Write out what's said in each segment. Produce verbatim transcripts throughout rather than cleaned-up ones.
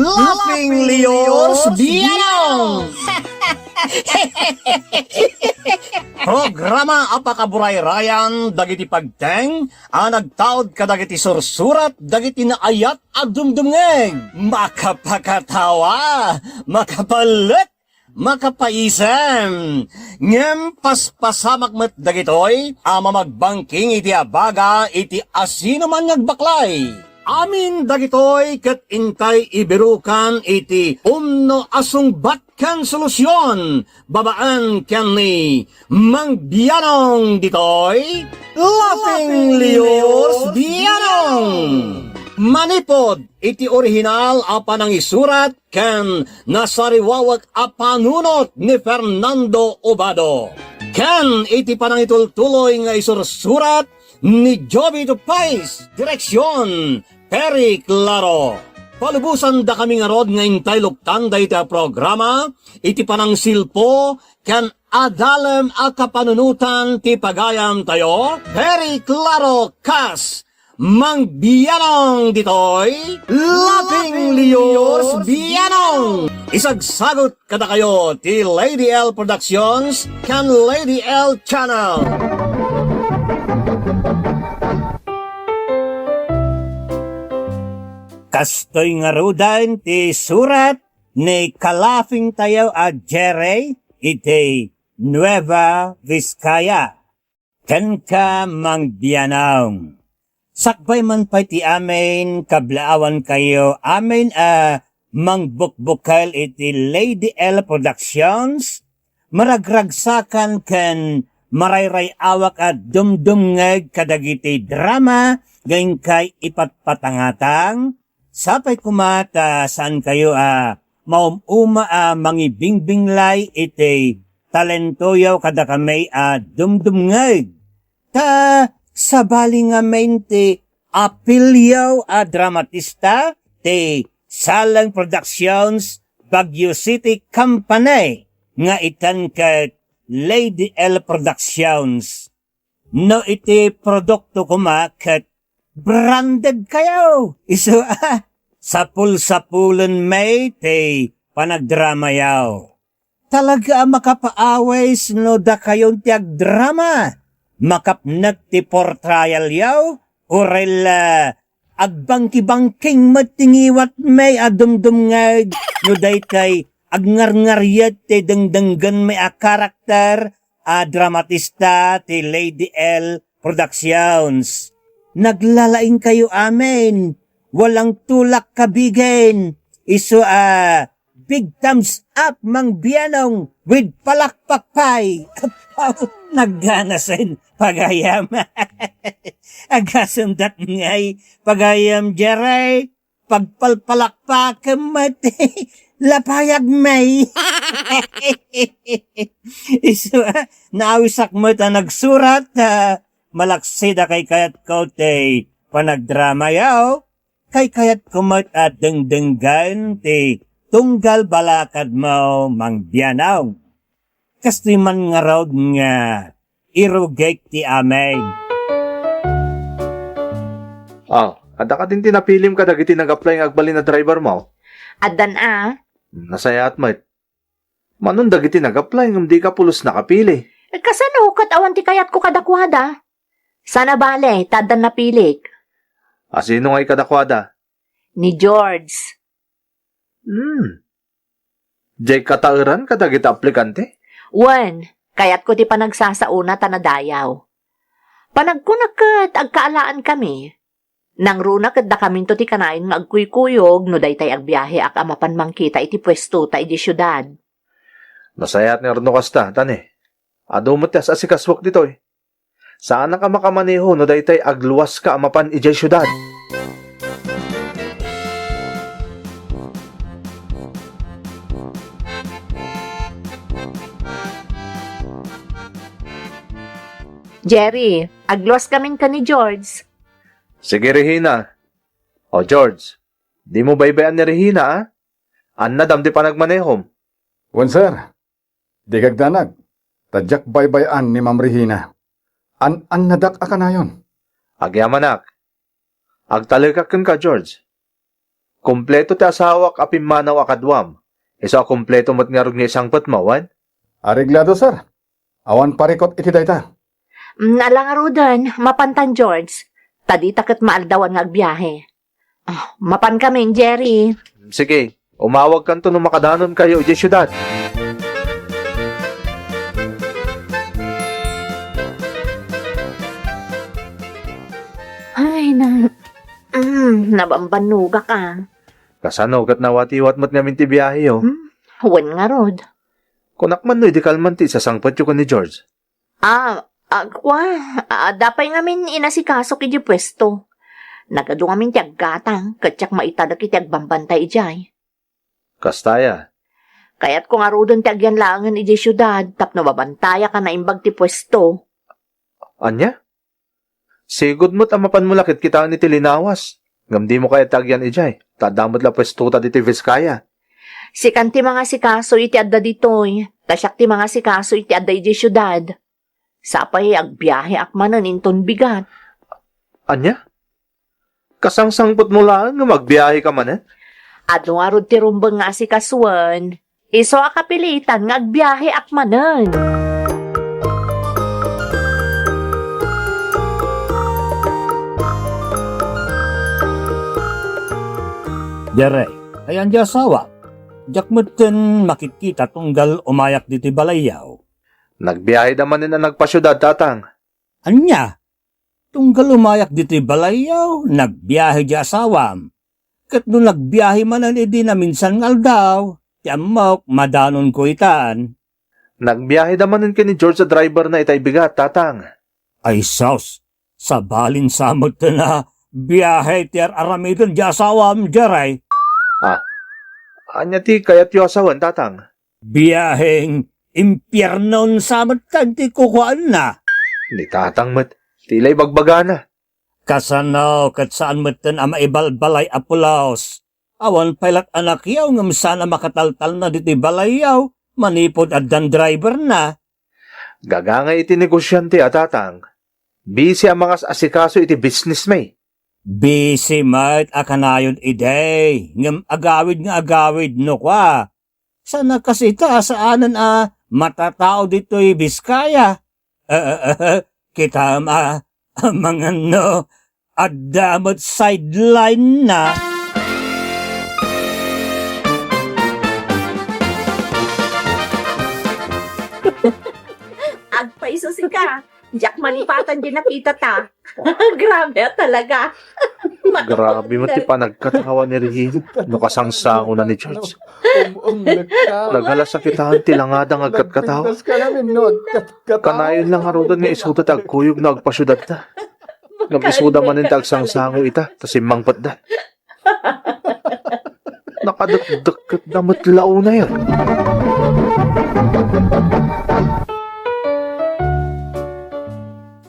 Laughing Leos Bianong! Programa a pakaburayrayan dagiti pagteng a nagtaud kadagiti sursurat dagiti naayat a dumdumngeg. Makapakatawa, makapalek, makapaisem. Ngem paspasamak met dagitoy a mamagbangking iti abaga iti asinoman nga agbaklay. Amin dagitoy ket intay ibirukan iti umno a sungbat ken solusion babaen ken ni Mang Bianong ditoy, Laughing Leos Bianong. Manipod iti orihinal a panangisurat ken nasariwawek a panunot ni Fernando Obado, ken iti panangitultuloy nga isursurat ni Jovito Pais, direksyon, Perry Claro. Palubosan dakami ngarud nga intay luktan dayta a programa iti panangsilpo ken adalem a kapanunotan ti pagayamtayo, Perry Claro kas Mang Bianong ditoy, Laughing Leos Bianong. Isagsagut kadakayo ti Lady L Productions ken Lady L Channel. Kastoy ngaruden ti surat ni kalafingtayo a Jerry iti Nueva Vizcaya. Kenka, Mang Bianong. Sakbay man pay ti amin, kablaawankayo amin a mangbukbukel iti Lady L Productions, maragragsakan ken marayray-awak a dumdumngeg kadagiti drama nga inkay ipatpatangatang, sapay koma ta saankayo a maum-uma a mangibingbinglay iti talentoyo kadakami a dumdumngeg. Ta sabali ngamin ti apilyo a dramatista ti Saleng Productions, Baguio City Company, nga itan ket Lady L Productions. No iti produkto koma ket branded kayo. Isu a, sapul-sapulen met ti panagdramayo. Talaga a makapaawis no dakayon ti agdrama. Makapnek ti portrayalyo, uray la agbangkibangking met ti ngiwatmi a dumdumngeg no daytoy agngarngariet ti dengdenggenmi a karakter a dramatista ti Lady L Productions. Naglalaingkayo amin, walang tulak kabigen, isu a big thumbs up, Mang Bianong, with palakpak pay. Apaw, nagganasen, pagayam. Agasendak ngay, pagayam, Jerry. Pagpalpalakpakem met, lapayag, may. Isu a, naawisak met a nagsurat, a, malaksida kaykayatko ti panagdramayo. Kaykayatko met a dengdenggen ti tunggal balakadmo, Mang Bianong. Kastoy man ngarud nga irugik ti amin. Ah, adda kadin ti napilim kadagiti nag-apply nga agbalin a driver mo? Addan a. Nasayaat met. Manon dagiti nag-apply ngem dika pulos nakapili. Eh, kasano ket awan ti kayatko kadakuada? Sana bale, ta addan napilik. A, sino ngay kadakuada? Ni George. Hmm. Diay kataeran kadagiti aplikante? Wen, kayatko ti panagsasaona ta nadayaw. Panagkunak ket agkaalaan kami. Nangruna ket dakaminto ti kanayon nga agkuykuyog no daytay agbiaheak a mapan mangkita iti puesto ta idiay siudad. Nasayaat nga arno kasta, tani. Adu met ti as-asikasuak ditoy. Saanak a makamaneho no daytay agluaska a mapan idiay siudad. Jerry, agluaskamin ken ni George. Sige, Regina. O, George, dimo baybay-an ni Regina, a? Annadam ti panagmanehom? Wen, sir. Dika agdanag, ta diak baybay-an ni Ma'am Regina. An-annadak a kanayon. Agyamanak. Agtalekak kenka, George. Kompleto ti asawak a pimmanaw a kaduam. Isu a kompleto met ngarud nga isangpetmo, wen? Areglado, sir. Awan parikot iti dayta. Mm, ala ngaruden, mapantan, George. Ta dita ket maaldawan nga agbiahe. Ah, mapankamin, Jerry. Sige, umawagkanto no makadanonkayo idiay siudad. Ay, na, mm, nabambannogak, ah. Kasano ket nawatiwat met ngamin ti biaheyo? Hmm? Wen ngarud. Kunak man no idi kalman ti isasangpetyo ken ni George. Ah, ah, kua, ah, adda pay ngamin inasikasok idiay puesto. Nagadu ngamin ti aggatang, ket diak maitalek iti agbambantay idiay. Kasta aya? Kayatko ngaruden ti agyan laengen idiay siudad tapno mabantayak a naimbag ti puesto. Ania? Sigud met a mapanmo la kitkitaen iti linawas. Ngem dimo kayat ti agyan idiay, ta adda met la puestota ditoy Vizcaya. Sikan ti mangasikaso iti adda ditoy, ta siak ti mangasikaso iti adda idiay siudad. Sapay agbiaheak manen inton bigat. Ania? Kasangsangpetmo laeng nga agbiaheka manen? Adu ngarud ti rumbeng nga asikasoen. Isu a kapilitan nga agbiaheak manen. Jere, ayan di asawa. Diak metten makitkita tunggal umayak ditoy balayyaw. Nagbiaheda manen a nagpasiudad, Tatang. Ania? Tunggal umayak ditoy balayyaw, nagbiahe di asawam. Ket no nagbiahe manen idi naminsan nga aldaw, ti ammok, madanonko itan. Nagbiaheda manen ken ni George a driver na itay bigat, Tatang. Ay sus, sabalin sa met ten a biahe ti ar-aramiden di asawam, Jeray. Ah, ania ti kayatyo a sawen, Tatang? Biaheng impiernon sa met ten ti kukuaanna. Ni Tatang met, ti la ibagbagana. Kasano ket saan met ten a maibalbalay a pulos? Awan pay lat anakyaw ngem saan a makataltalna ditoy balayyaw manipud addan driver na. Gagangay iti negosiante a, Tatang. Busy a mangas-asikaso iti business mi. Busy met a kanayon idi, ngem agawid nga agawid no kua. Saan a kas ita a saanen a matatao ditoy Biskaya? Kitam a, amangan no, adda met sideline na. Agpaiso sika. Diak malipatan di nakita ta. Grabe talaga. Grabe mo ti panagkatawa ni Regina. No kasangsango na ni George. Naghalasakitahan ti langada nga agkatkatawa. Kanayon lang ngaruden nga isuda ti agkuyog no agpasiudadda. Ngem isuda manen ti agsangsango ita, ta simmangpetda. Nakadekdekket da met la unayen.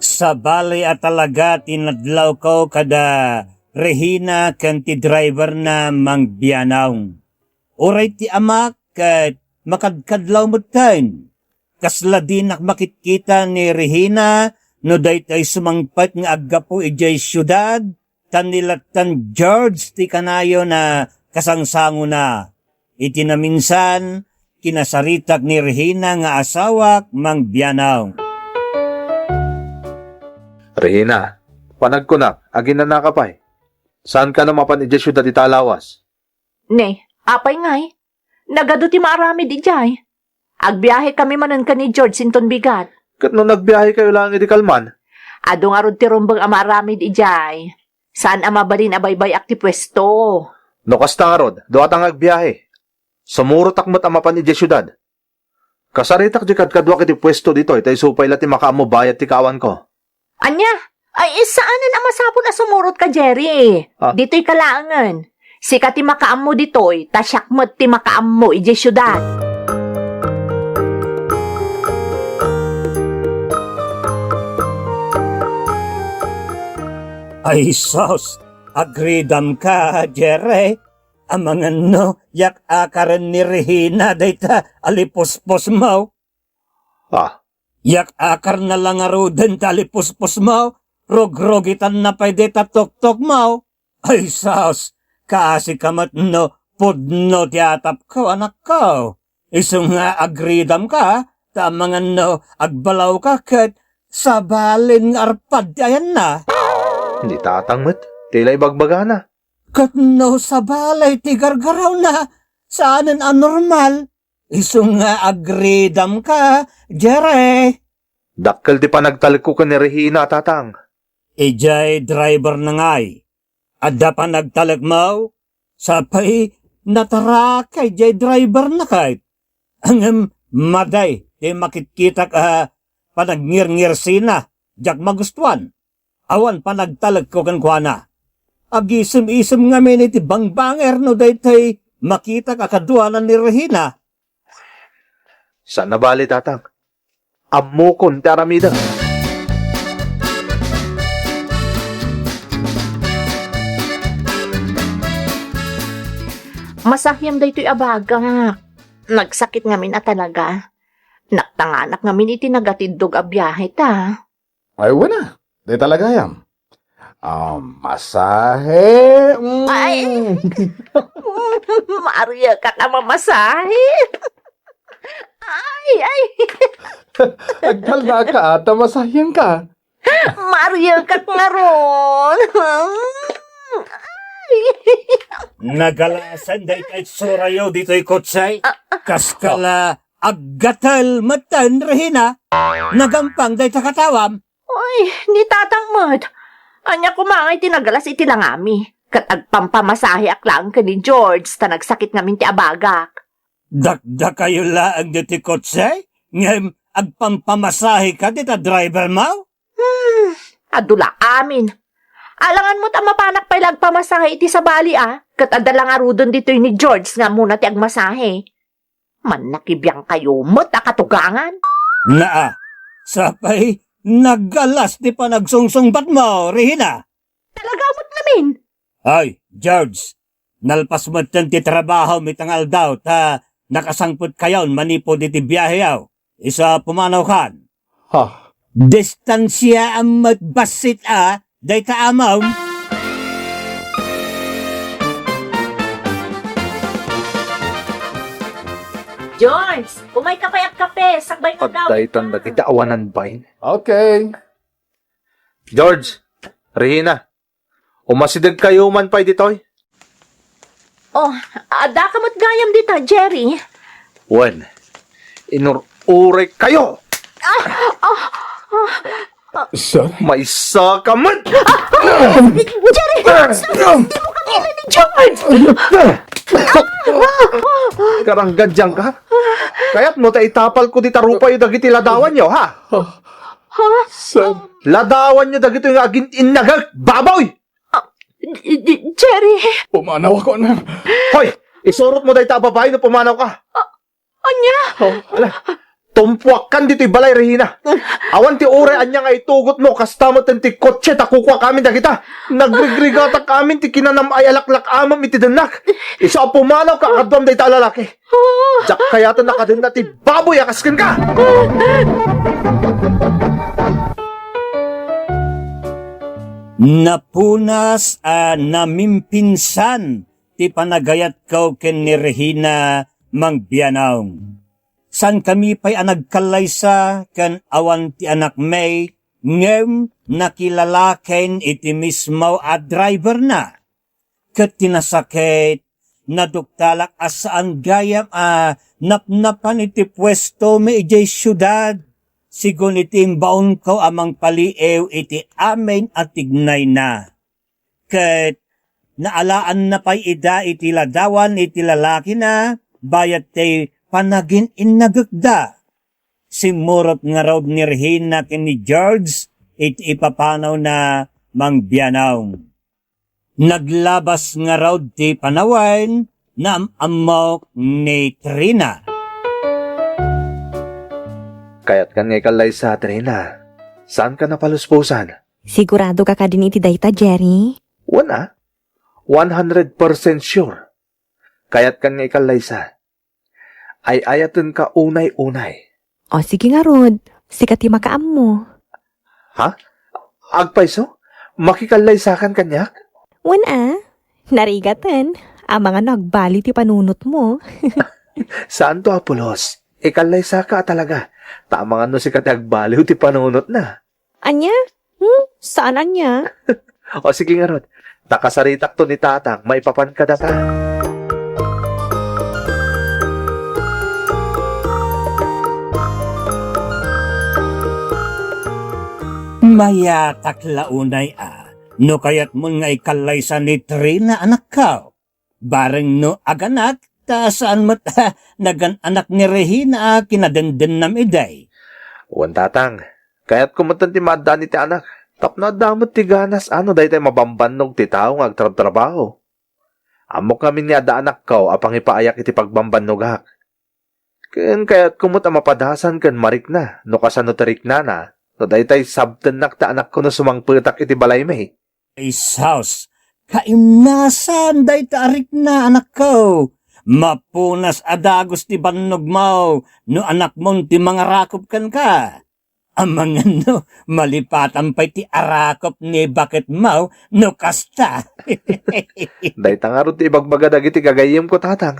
Sabali a talaga ti nadlawko kada Regina ken ti driver na Mang Bianong. Uray ti amak ket makadkadlaw metten. Kasla dinak makitkita ni Regina no daytoy sumangpet nga aggapu idiay siudad, ta ni lattan George ti kanayon a kasangsangona. Iti naminsan, kinasaritak ni Regina nga asawak Mang Bianong. Regina, panagkunak, aginanaka pay. Saanka a mapan idiay siudad ita a lawas? Ne, apay ngay? Nagadu ti maaramid idiay. Agbiahekami manen ken ni George inton bigat. Ket no nagbiahekayo laeng idi kalman? Adu ngarud ti rumbeng a maaramid idiay. Saan a mabalin a baybay-ak ti puesto. No kasta ngarud, duata nga agbiahe. Sumurotak met a mapan idiay siudad. Kasaritak di kadkaduak iti puesto ditoy, ta isu pay la ti makaammo bayat ti kaawanko. Ania? Ay, saanen a masapul a sumurot ka, Jerry. Ah. Ditoy ka laengen. Sika ti makaammo ditoy, ta siak met ti makaammo idiay siudad. Ay, sus! Agridam ka, Jerry. Amangan no, yak akaren ni Regina dayta a lipuspos mo. Ah. Yak akarna la ngaruden ta lipuspos mo, rugrogitan na pay dayta tuktok mo. Ay sus, Kaasika met no pudno ti atapko, anakko. Isu nga agridamka, ta amangan no agbalawka ket sabalen nga arpad ti ayanna. Ni tatang met, ti la ibagbagana. Ket no sabali ti gargarawna, saanen a normal. Isu nga agridamka, Jerry. Dakkel ti panagtalekko ken ni Regina, tatang. Idiay driver na ngay. Adda panagtalekmo? Sapay natarak idiay driver na kay. Ngem madi ti makitkitak a panagngirngirsina, diak magustuan. Awan panagtalekko kenkuana. Agisem-isem ngamin iti bangbanger no daytoy makitak a kaduana ni Regina. Saan a bale, tatang. Ammokon ti aramidek. Masahiam daytoy a bagak. Nagsakit ngamin a talaga. Naktanganak ngamin iti nagatiddog a biahe ta. Ay, wen a. Dayta la gayam. Ah, masahe. Mm. Ay. Maria ka ka mamasahe. Ay, ay. Agtalna ka, ata masahian ka. Maria ka ngarud. Ay. Nagalasan dayta itsurayo ditoy kotse. Ah, ah. Kas kala aggatel metten, Regina. Nagampang dayta katawam. Oy, ni tatang met. Ania koma ngay ti nagalas iti langami? Ket agpampamasaheak laeng ken ni George ta nagsakit ngamin ti abagak. Dakdakayo laeng ditoy kotse, ngem agpampamasahe ka dita driver mo? Hmm, adu la amin. Alangan met a mapanak pay la agpamasahe iti sabali a, ket adda la ngaruden ditoy ni George nga ammona ti agmasahe. Mannakibiangkayo met a katugangan. Naa, sapay nagalas ti panagsungsungbat mo, Regina. Talaga met ngamin. Ay, George, nalpas metten ti trabahom ita nga aldaw ta nakasangpetkayon manipud iti biaheyo. Isu a pumanawkan. Ha? Distansiaam met bassit a dayta amom. George, umayka pay agkape, sakbay nga agawidka. Adda itan dagiti awanan bain. Okay. George, Regina, umasidegkayo man pay ditoy. Oh, addaka met gayam dita, Jerry. Wen, inur-uraykayo. Ah, ah, ah, ah. Sir? Maysa ka met! Ah, Jerry! Di mo kanila ni George! Karanggadian ka? Kayatmo ta itapalko dita rupayo dagiti ladawanyo, ha? Ha? Sir? Ladawanyo dagitoy nga agin-innagek, baboy! Ah, J-, J-, Jerry! Pumanawakon. Hoy! Isurotmo dayta a babai no pumanawka. Ah, ania? Oh, ala. Tumpuakkan ditoy balay, Regina. Awan ti uray ania nga itugotmo, kasta met ti kotse ta kukuak amin dagita. Nagrigrigatak amin ti kinanam-ay a laklak-amem iti dennak. Isu a pumanawka a kaduam dayta a lalaki. Diak kayaten a kadenna ti baboy a kas kenka. Napunas a namimpinsan ti panagayatko ken ni Regina, Mang Bianaw. Saankami pay a nagkallaysa ken awan ti anakmi, ngem nakilalaken iti mismo a driverna. Ket ti nasakit, naduktalak a saan gayam a napnapan iti puestomi idiay siudad, sigun iti imbaonko a mangpaliiw iti amin a tignayna. Ket naalaanna pay ida iti ladawan iti lalakina bayat ti panagin-innagekda. Simmurot ngarud ni Regina ken ni George iti ipapanawna, Mang Bianaw. Naglabas ngarud ti panawen, naam-ammok ni Trina. Kayatkan nga ikallaysa, Trina. Saanka napaluspusan? Sigurado ka kadin iti dayta, Jerry? Wen a. One hundred percent sure. Kayatkan nga ikallaysa. Ay-ayatenka unay-unay. O, sige ngarud. Sika ti makaammo. Ha? Agpayso? Makikallaysakan kaniak? Wen a. Narigaten, amangan no agbaliw ti panunotmo. Saanto a pulos. Ikallaysaka a talaga. Ta amangan no sika ti agbaliw ti panunotna. Ania? Hmm? Saan ania? O sige ngarud, ta kasaritakto ni Tatang maipapan kadaka. Mayatak la unay a, no kayatmon nga ikallaysa ni Trina, anakko. Bareng no aganak, ta saan met a nagan-anak ni Regina a kinadendennam idi. Wen, Tatang, kayatko metten ti maaddaan iti anak, tapno adda met ti ganas a no daytay mabambannog ti tao nga agtrabtrabaho. Ammok ngamin nga adda anakko a pangipaayak iti pagbambannogak. Ken kayatko met a mapadasan ken marikna no kasano ti riknana, no daytay sabtennak ti anakko no sumangpetak iti balaymi. Ay sus, kaimnasan dayta a rikna, anakko. Mapunas a dagus ti bannogmo no anakmon ti mangarakop kenka. Amangan no malipatan pay ti arakop ni baketmo no kasta. Dayta ngarud ti ibagbaga dagiti gagayyemko, Tatang.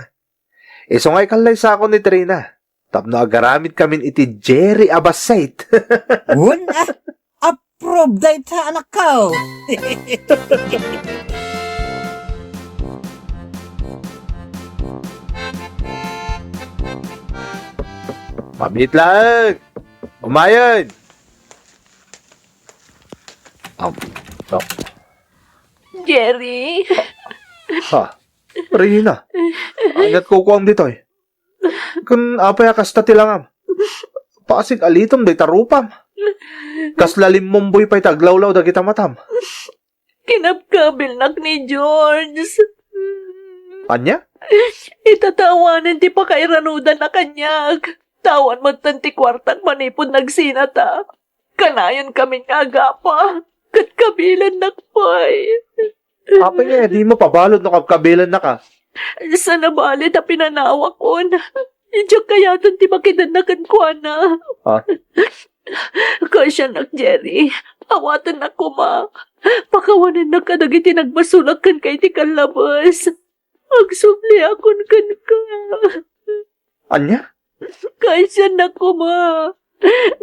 Isu nga ikallaysako ni Trina tapno agaramidkamin iti Jerry a bassit. Wen, a, approve dayta, anakko. Mabiit laeng. Umayen. Am, no. Jerry. Ha? Rina, ania't kukuam ditoy? Ken apay a kasta ti langam? Pasig alitom dayta rupam. Kasla limmumboy pay ti aglawlaw dagita matam. Kinabkabilnak ni George. Ania? Ita ta awanen ti pakairanudan a kaniak. Ta awan metten ti kuartak manipud nagsinata. Kanayon kamin nga agapa, ket kabilennak pay. Apay nga dimo pabalud no kabkabilennaka? Saan a bale ta pinanawakon. Diak kayaten ti makidanna kenkuana. Ha? Kaasianak, Jerry. Awatennak koma. Pakawanennak kadagiti nagbasolak kenka iti kallabes. Agsubliakon kenka. Ania? Kaasiannak koma.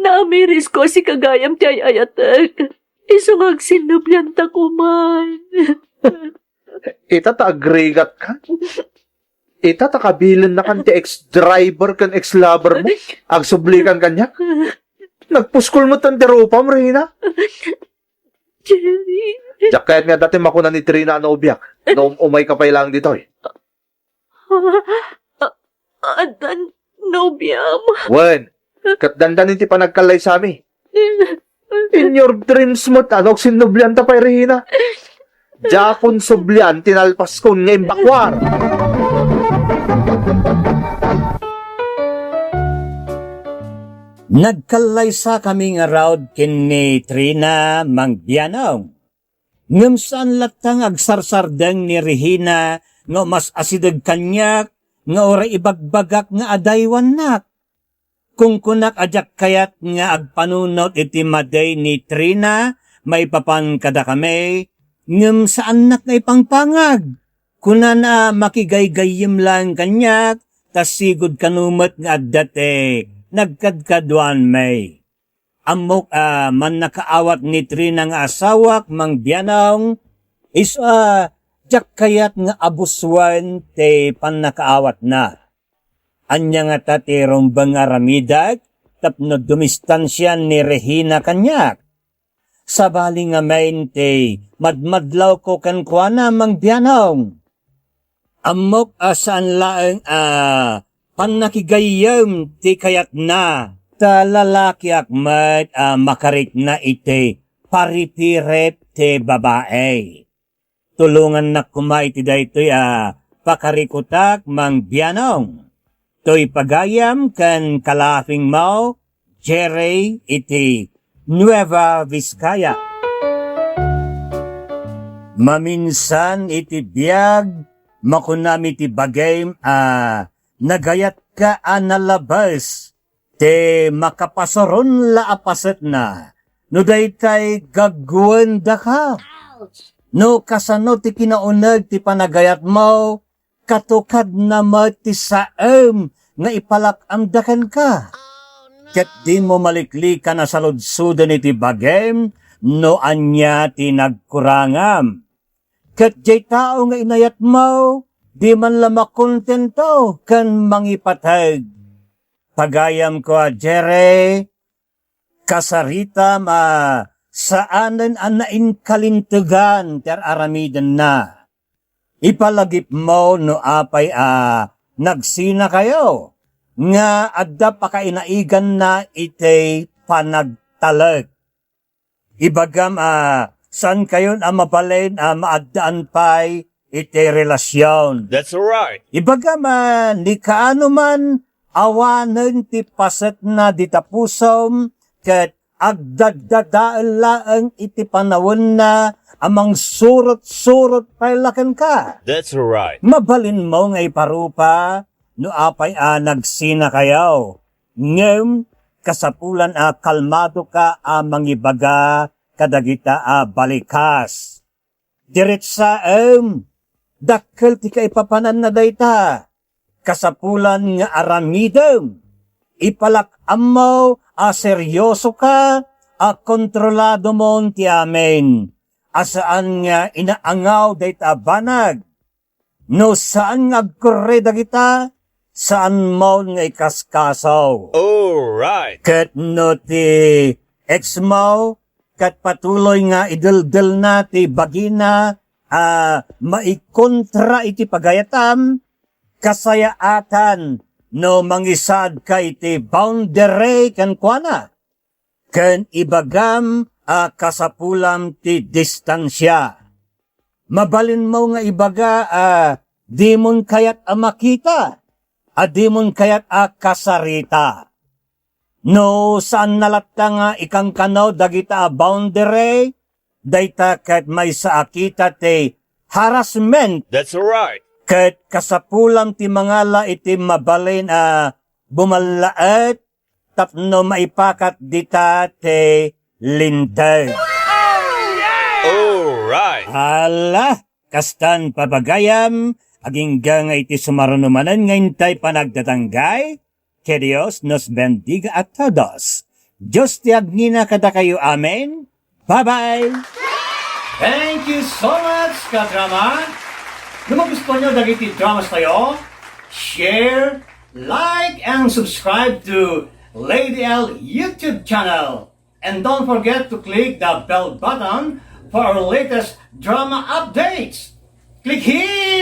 Naamirisko a sika gayam ti ay-ayatek. Isu nga agsinnublianta koman. Ita ta agrigatka? Ita ta kabilennakan ti ex-driver ken ex-lover mo? Agsublikan kaniak? Nagpuskol metten ti rupam, Rina? Jerry. Diak kayat nga adda ti makuna ni Trina a nobiak no um-, umayka pay laeng ditoy. A-, addan nobiam. Wen, ket dandanin ti panagkallaysami. In your dreams met, ano, agsinnublianta pay, Rina? Diakon sublian ti nalpaskon nga imbakuar. Nagkallaysakami ngarud ken ni Trina, Mang Bianong. Ngem saan latta nga agsarsardeng ni Regina nga umas-asideg kaniak nga uray ibagbagak nga adaywannak. Kunkunak a diak kayat nga agpanunot iti madi ni Trina maipapan kadakami, ngem saannak nga ipangpangag. Kunana a makigaygayyem laeng kaniak, ta sigud kano met nga adda ti nagkadkaduanmi. Ammok a mannakaawat ni Trina nga asawak, Mang Bianong, isu a diak kayat nga abusoen ti pannakaawatna. Ania ngata ti rumbeng nga aramidek tapno dumistansian ni Regina kaniak? Sabali ngamin ti madmadlawko kenkuana, Mang Bianong. Ammok a saan laeng a pannakigayyem ti kayatna, ta lalakiak met a makarikna iti paripirip ti babai. Tulongannak koma iti daytoy a pakarikutak, Mang Bianong. Toy pagayam ken kalafingmo, Jerry, iti Nueva Vizcaya. Maminsan iti biag, makunam iti bagim a nagayatka a nalabes ti makapasuron la a pasetna no daytay gagguen daka. No kasano ti kinauneg ti panagayatmo, katukadna met ti saem nga ipalak-amda kenka. Ket dimo maliklikan a saludsuden iti bagim no ania ti nagkurangam. Ket diay tao nga inayatmo, di man la makontento ken mangipateg. Pagayamko a Jere, kasaritam a saanen a nainkalintegan ti ar-aramidenna. Ipalagipmo no apay a nagsinakayo nga adda pakainaiganna iti panagtalek. Ibagam a saankayon a mabalin a maaddaan pay iti relasion. That's right. Ibagam a ni kaano man awanen ti pasekna dita pusom ket agdaddadael laeng iti panawenna a mangsurot-surot pay la kenka. That's right. Mabalinmo nga iparupa no apay a nagsinakayo. Ngem kasapulan a kalmadoka a mangibaga kadagita a balikas. Diretsaem, dakkel ti kaipapananna dayta. Kasapulan nga aramidem, ipalak-ammo a seriosoka a kontroladomon ti amin, a saan nga inaangaw dayta a banag. No saan nga agkurre dagita, saanmon nga ikaskaso. Alright. Ket no ti exmo ket patuloy nga ideldelna ti bagina a maikontra iti pagayatam, kasayaatan no mangisaadka iti boundary kenkuana. Ken ibagam a kasapulam ti distansia. Mabalinmo nga ibaga a dimon kayat a makita, a dimon kayat a kasarita. No saanna latta nga ikankano dagita a boundary, dayta ket maysa a kita ti harassment. That's right. Ket kasapulam ti mangala iti mabalin a bumallaet tapno maipakat dita ti linteg. Alright. Ala, kastan, papagayam, agingga nga iti sumaruno manen nga intay panagtatanggay, que Dios nos bendiga a todos. Dios ti agngina kadakayo. Amen. Bye-bye! Thank you so much, kadrama! No magustuhan nyo dagiti dramas tayo, share, like, and subscribe to Lady L YouTube channel. And don't forget to click the bell button for our latest drama updates. Click here!